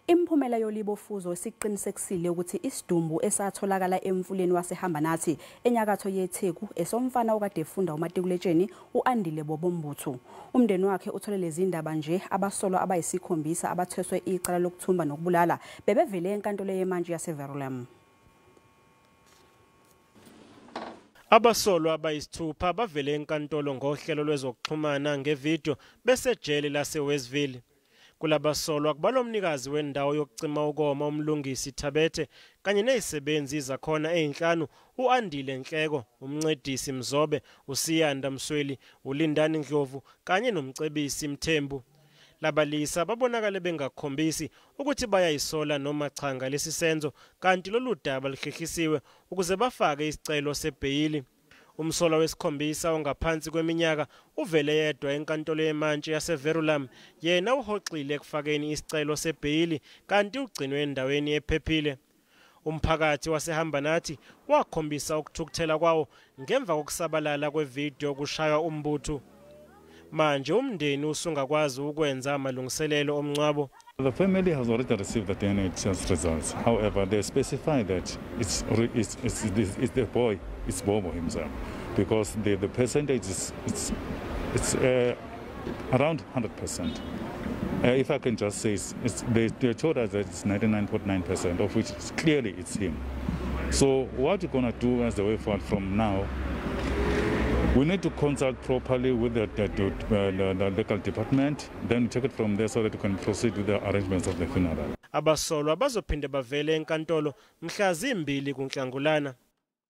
Imiphumela yolibofuzo isiqinisekisile ukuthi isidumbu esatholakala emfuleni waseHambanathi enyakatho yeTheku esomfana okade efunda umatikuletsheni uAndile Bobo Mbuthu. Umndeni wakhe uthole lezi ndaba nje abasolwa abayisikhombisa abathweswe icala lokuthumba nokubulala bebevele enkantolo yemantshi yaseVerulam. Abasolwa abayisithupha bavele enkantolo ngohlelo lwezokuxhumana ngevidiyo besejele laseWestville. Kulabasolwa kubalwa umnikazi wendawo yokucima ukoma uMlungisi Thabethe kanye nezisebenzi zakhona ezinhlanu uAndile Nhleko, uMncedisi Mzobe, uSiyanda Msweli, uLindani Ndlovu kanye noMcebisi Mthembu. Labalisa babonakale bengakhombisi ukuthi bayayisola noma cha ngalesi senzo, kanti lolu daba lihlehlisiwe ukuze bafake isicelo sebheyili. Umsolwa wesikhombisa ongaphansi kweminyaka uvele yedwa enkantolo yemantshi yaseVerulam. Yena uhoxile ekufakeni isicelo sebheyili kanti ugcinwe endaweni ephephile. Umphakathi waseHambanathi wakhombisa ukuthukuthela kwawo ngemva kokusabalala kwevidiyo kushaywa uMbuthu. Manje umndeni usungakwazi ukwenza amalungiselelo omngcwabo. The family has already received the DNA test results. However, they specify that it's the boy, it's Bobo himself, because the percentage is it's around 100%. If I can just say, they told us that it's 99.9%, of which it's clearly it's him. So what we're gonna do as the way forward from now, we need to consult properly with the legal department, then take it from there so that we can proceed with the arrangements of the funeral. Abasolwa bazophinde bavele enkantolo mhla 2 kuNhlangulana.